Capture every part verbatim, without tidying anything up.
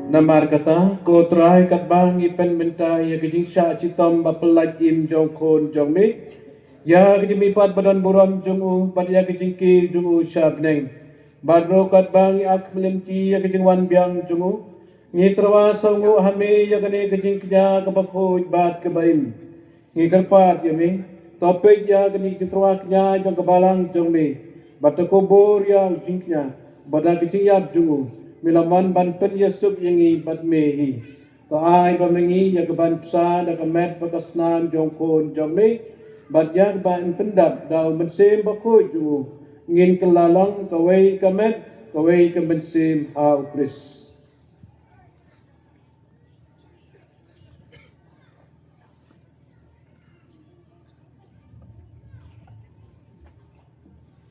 Namar kata, ko Trai, katba ngi pynmynta ïa ka jingshah shitom ba pyllait im jong u Khun jong me, ïa ka jingmihpat ba don burom jong u, bad ïa ka jingkiew jong u sha bneng, bad ruh katba ngi ap lynti ïa ka jingwan biang jong u, ngi tyrwa sngewnguh ha me ïa kane ka jingkñia kaba khuid bad kaba im. Ngi kyrpad ïa me, to peit ïa kane ka jingtyrwa kñia jong ka balang jong me, bad to kubur ïa ka jingkñia, bad da ka jingïap jong u, me la mon ban pynïasuk ïa ngi bad me hi. To ai ba ma ngi ïa kaban bsa da ka met bad ka snam jong u Khun jong me, bad ïa kaban pyndap da u Mynsiem Bakhuid jong u, ngin kylla long kawei ka met, kawei ka mynsiem ha u Khrist.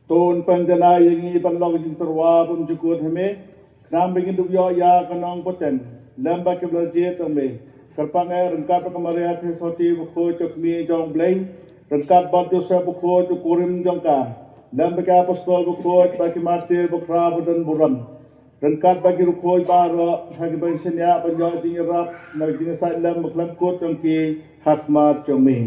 To un pynjanai ïa ngi ban long ka jingtyrwa bymjukut ha me, khnang ba ngin dup ïoh ïa ka nongpynim lem bad ki blei jied jong me. Kyrpang eh ryngkat bad ka Maria Theisotti bakhuid ka kmie jong u Blei, ryngkat bad Joseph bakhuid u kurim jong ka, lem bad ki apostol bakhuid bad ki martir bakhraw badon burom, ryngkat bad ki riewkhuid baroh, ha kiba ngin shaniah ban ïoh jingïarap na ka jingïasaid lem bakhlem kut jong ki ha khmat jong me.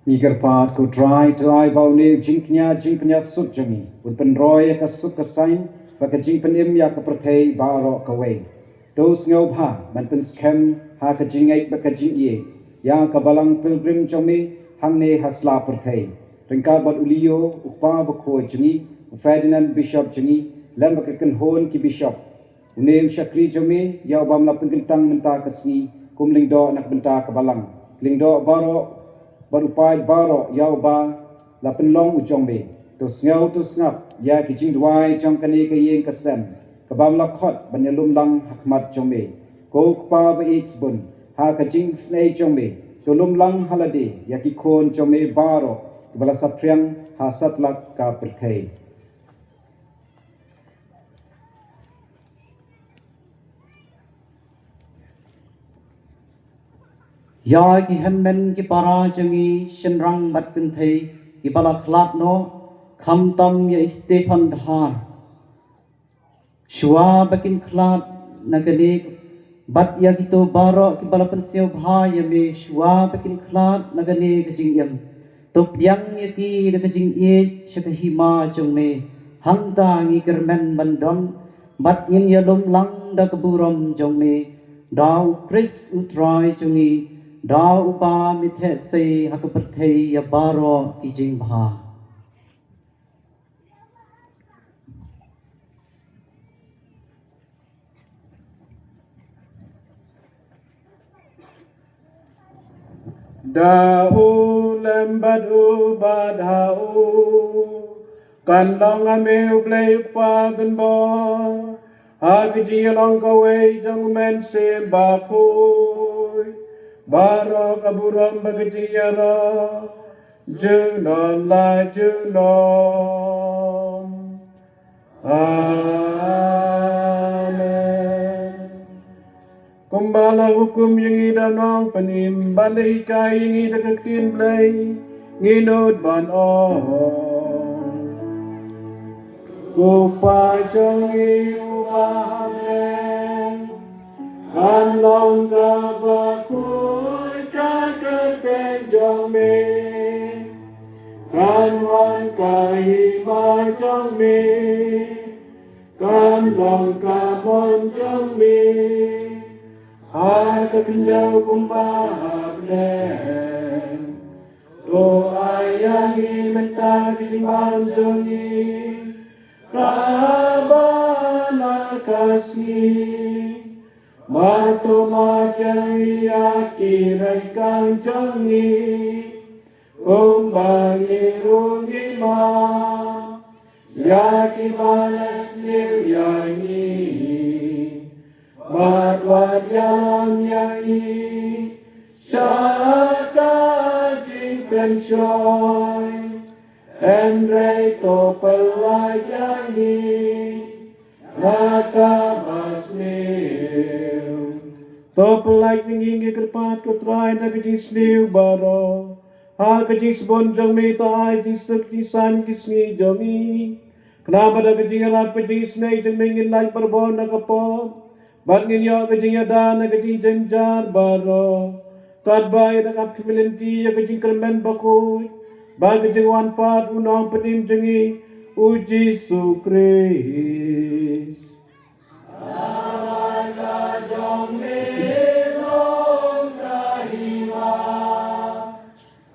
Ngi kyrpad, ko Trai, to ai ba une u jingkñia jingpynïasuk jong ngi un pynroi ïa ka suk ka saiñ bad ka jingpynim ïa ka pyrthei baroh kawei. To sngewbha ban pynskhem ha ka jingngeit bad ka jingïeit ïa ka balang pilgrim jong me hangne ha sla pyrthei, ryngkat bad u Leo, u kpa bakhuid jong ngi, u Ferdinand, bishop jong ngi, lem bad ka kynhun ki bishop. Une u shakri jong me, ïa uba me la pynkyntang mynta ka sngi kum lyngdoh na ka bynta ka balang, lyngdoh baroh bad u paid baroh, ïa uba la pynlong u jong me. To sngew, to sngap ïa ki jingduwai jong kane ka ïing ka sem, kaba me la khot ban ïalum lang ha khmat jong me. Ko Kpa ba ïeit sbun, ha ka jingisynei jong me, to lum lang ha lade ïa ki khun jong me baroh kiba la saphriang ha satlak ka pyrthei. Ïa ki hynmen ki para jong ngi shynrang bad kynthei kiba la khlad noh, khamtam ïa i Stephan Dhar. Shuwa ba kin khlad na kane, bad ïa kito baroh kiba la pynsngewbha ïa me shuwa ba kin khlad na kane ka jingim, to pdiang ïa ki da ka jingïeit sha ka hima jong me. Hangta ngi kyrmen ban don bad ngin ïalum lang da ka burom jong me, da u Khrist u Trai jong ngi, da uba me theh sei ha ka pyrthei ïa baroh ki jingbha. Da u lem bad u bad ha u, kan long ha me U Blei U Kpa Banbor, ha ka jingïalong kawei jong U Mynsiem Bakhuid, baroh ka burom bad ka jingïaroh junom la junom. Amen. Kumba la hukum ïa ngi da u Nongpynim, ban da hikai ïa ngi da ka ktien Blei, ngi nud ban ong: Ko Kpa jong ngi uba ha bneng, kan long kaba khuid ka kyrteng jong me, kan wan ka hima jong me, kan long ka mon jong me ha ka khyndew kumba ha bneng. To ai ïa ngi mynta ka jingbam jong ngi kaba na ka sngi, bad to map ïa ngi ïa ki ryngkang jong ngi, kumba ngi ruh ngi map ïa kiba la sniew ïa ngi, bad wat ïalam ïa ngi sha ka jingpynshoi, hynrei to pyllait ïa ngi na kaba sniew. To pyllait ïa ngi ngi kyrpad ko Trai na ka jingsniew baroh. Ha ka jingsbun jong me to ai jingsuk jingsaiñ ki sngi jong ngi. Khnang ba da ka jingïarap ka jingisynei jong me ngin lait barabor na ka pop. Bad ngin ïoh ka jingïada na ka jingjynjar baroh. Katba ïa da ka khmih lynti ïa ka jingkyrmen bakhuid. Bad ka jingwan pat u nongpynim jong ngi u Jisu Khrist.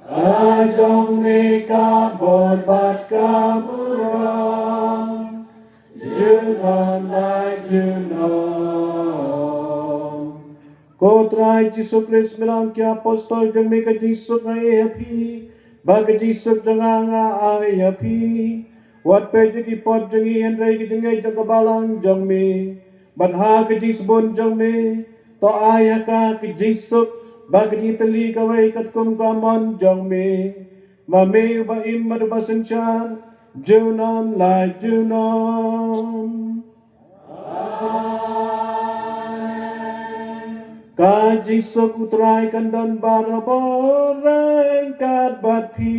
Ka jong me ka bor bad ka burom junom la junom. Ko Trai Jisu Khrist, me la ong ki apostol jong me ka jingsuk nga ai ha phi, bad ka jingsuk jong nga nga ai ha phi. Wat peit ïa ki pop jong ngi hynrei ka jingngeit jong ka balang jong me. Bad ha ka jingsbun jong me to ai ha ka ka jingsuk bad ka jingtylli kawei katkum ka mon jong me. Ma me uba im bad uba synshar junom la junom. Ka jingsuk u Trai kan don barabor ryngkat bad phi.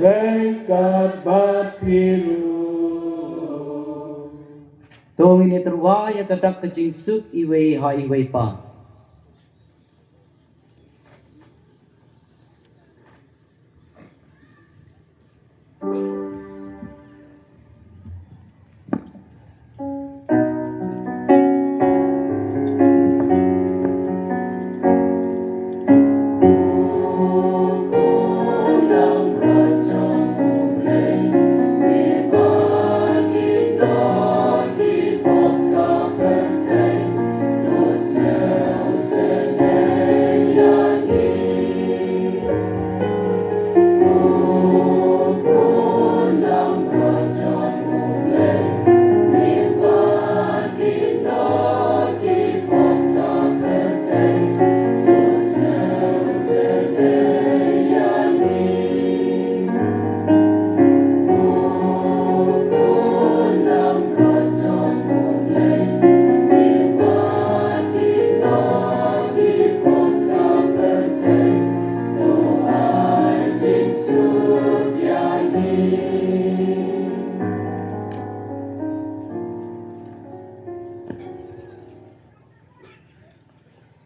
Ryngkat bad phi ruh. To ngin ïa tyrwa ïa ka dak ka jingsuk iwei ha iwei pat.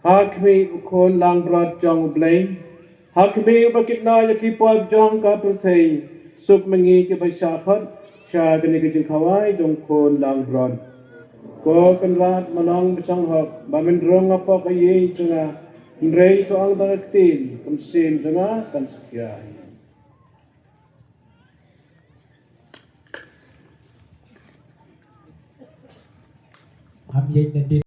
Ha khmih u khun langbrot jong U Blei. Ha khmih uba kit noh ïa ki pop jong ka pyrthei. Suk ma ngi kiba shah khot sha kane ka jingkhawai jong u khun langbrot. Ko Kynrad Manong Bashonghok, ba men rung hapoh ka ïing jong nga, hynrei sa ong tang ka ktien, ka mynsiem jong nga kan sa khia. Am ïeit na dien.